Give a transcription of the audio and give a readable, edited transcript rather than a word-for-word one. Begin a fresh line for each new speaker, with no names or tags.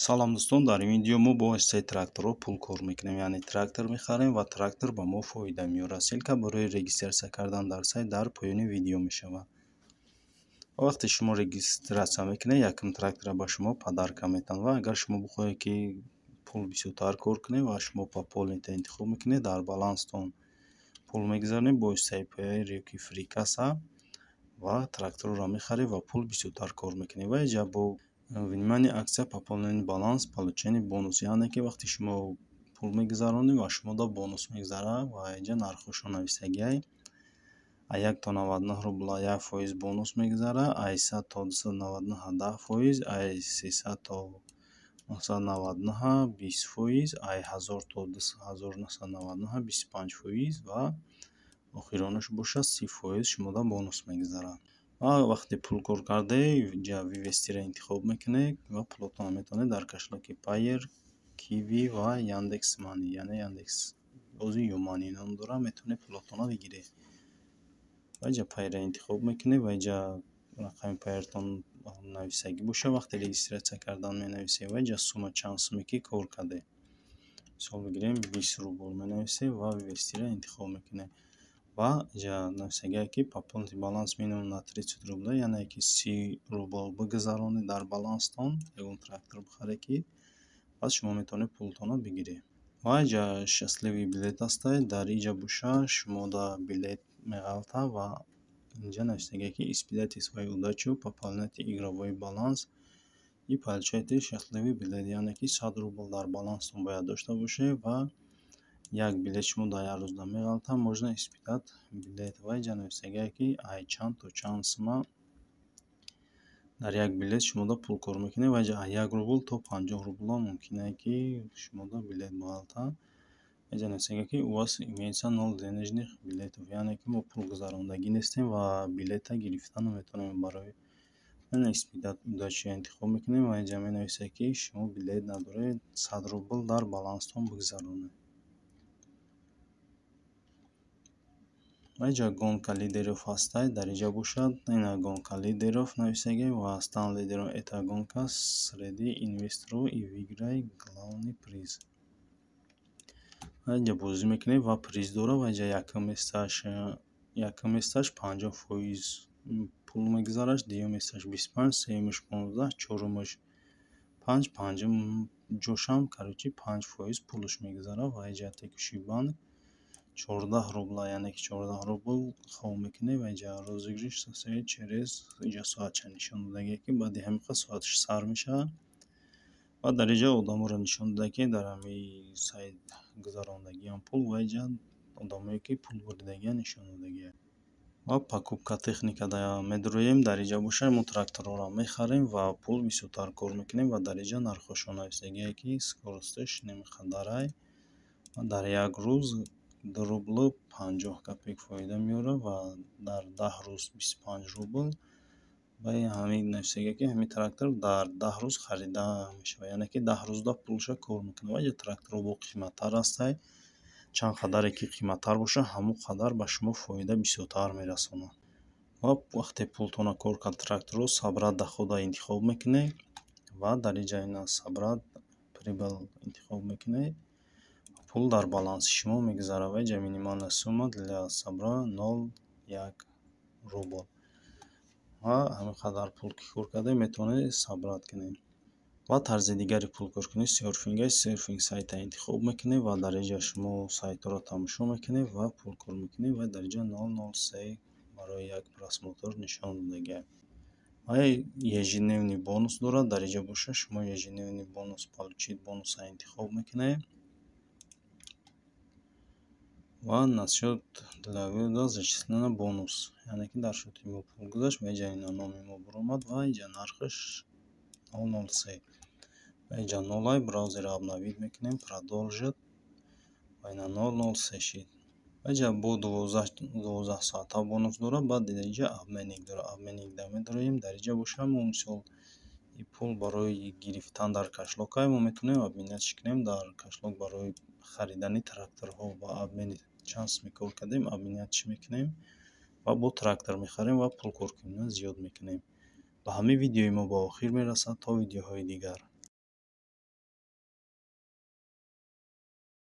Салом дӯстон, дар ин видео мо бо воситаи тракторҳо пул кор мекунем, яъне трактор мехарем ва трактор ба мо фоида меорад. Ссылка барои регистрация кардан дар сайт дар поёни видео мешавад. Ва вақте шумо регистрация мекунед, якум трактора ба шумо подарка метаҳанд ва агар шумо бихоҳед, ки пул бисёртар кор кунед ва шумо пополнить интихоб мекунед, дар баланстон пул мегузаронед бо воситаи Payeer ёки FreeКасса ва тракторро мехаред ва пул бисёртар кор мекунед. Ва инҷа бо внимание, акция, пополнение баланс, получение бонус, яъне ки вақте шумо пул мегузаронед ва шумода бонус мегузарад. Ва инҷа нархҳошон нависагиай: а 1 то 99 рубла 1% бонус мегузарад, ай 100 то 299 10%, ай 300 то 999 20%, ай 1000 то 1999 25% ва охиронаш бошад, 30% шумода бонус мегузарад. Ва вақте пул кор кардаед, инҷа вывести ро интихоб мекунед ва пулотонро метавонед дар кошелёки Payeer, Qiwi ва Яндекс Мани, яъне Яндекс бози Юмани ном дорад, метавонед пулотонро бигиред. Ва инҷа Payeer ро интихоб мекунед ва инҷа рақами Payeer тон нависагӣ бошад, вақте регистрация кардан менависед ва инҷа сумма, чанд суме ки кор кардед. Мисол бигирем, 20 рубл менависед ва вывести ро интихоб мекунед. Ва инҷа нависагиае, ки пополните баланс минимум на 30 рублей, яъне ки 30 рубл бигузаронед дар баланстон, ягон трактор бихаред, ки баъд шумо метавонед пултонро бигиред. Ва инҷа счастливый билет ҳастед, дар инҷа боша шумода билет меғалтад ва инҷа нависагиае, ки испытайте свою удачу, пополняйте игровой баланс и получайте счастливый билет, яъне ки 100 рубл дар баланстон бояд дошта бошед ва як билет шумо дар як рӯзда меғалтад, можно испытать билет. Ва инҷа нависагиае, ки ай чанд то чанд сума дар як билет шумода пул кор мекунед ва аз 1 рубл то 50 рублам мумкин ае, ки шумода билет бағалтад. Инҷа нависага, ки у вас имеется ноль денежных билетов, яъне ки мо пул гузарондагӣ нестем ва билета гирифта наметавонем. Барои испытать удачу интихоб мекунем ва инҷа менависад, ки шумо билет надоред, 100 рубл дар баланстон бигузаронед. Ва инҷа гонка лидеров ҳастад, дар инҷа бошад, ина гонка лидеров нависагӣ ва стань лидером эта гонка среди инвесторов и выиграй главный приз. Ва инҷа бозӣ мекунед ва приз дорад ва инҷа якум месташ 50% пул мегузарад, дуюм месташ 25, сеюмаш 15, чорумаш 5, панҷум ҷошам, короче, 5% пулаш мегузарад. Ва инҷа текущий банк 14 рубла, яъне ки 14 рубл хоб мекунед ва инҷа розыгрыш состоит через, инҷа соатча нишон додагие, ки баъди ҳамин қадр соаташ сар мешавад. Ва дар инҷа одаморо нишон додае, ки дар ҳамин сайт гузарондагиам пул, ва инҷа одамое, ки пул буридагианд, нишон додагианд. Ва покупка техника медуроем, дар инҷа бошад, мо тракторҳоро мехарем ва пул бисёртар кор мекунем. Ва дар инҷа нархҳошон нависагие, ки скорость аш немиқадарай ва дар як рӯз 2 рублу 50 копеек фоида меорад ва дар 10 рӯз 25 рубл. Ва ҳамин нависагие, ки ҳамин трактор дар 10 рӯз харида мешавад, яъне ки 10 рӯзда пулша кор мекунад. Ва инҷа тракторҳо бо қиматтар ҳастанд, чанд қадаре ки қиматтар бошад, ҳамон қадар ба шумо фоида бисёртар мерасонад. Ва вақте пултонро кор кард тракторро, собрать доход а интихоб мекунед ва дар инҷа ина собрать прибыль интихоб мекунед, пул дар баланси шумо мегузарад. Ва инҷа минимальная сумма для собрать 0,1 рубл ва ҳамин қадар пул ки кор кардем, метавонед собрать кунед. Ва тарзи дигари пулкоркунӣ серфинг аст. Серфинг сайта интихоб мекунед ва дар инҷа шумо сайтҳоро тамошо мекунед ва пул кор мекунед. Ва дар инҷа 0,03 барои як просмотр нишон додагиам. Ва ежедневный бонус дорад, дар инҷа бошад, шумо ежедневный бонус, получить бонус а интихоб мекунед ва на счет для вывода зачислено бонус, яъне ки дар счёти мо пул гузашт. Ва инҷа ина номи мо баромад ва инҷа нархаш 0,03 ва инҷа нолай. Браузерро обновить мекунем, продолжить, ва ина 0,03 шид. Ва инҷа бо 12 соата бонус дорад. Баъд инҷа обменник дорад, обменник да медароем. Дар инҷа бошад, мо мисол пул барои гирифтан дар кошелёк ай мо метавонем обменять ш кунем дар кошелёк барои харидани тракторҳо. Ба обмени чанд суме кор кардем, обменять ш мекунем ва бо трактор мехарем ва пул кор кунем зиёд мекунем. Ба ҳамин видеои мо ба охир мерасад. То видеоҳои дигар.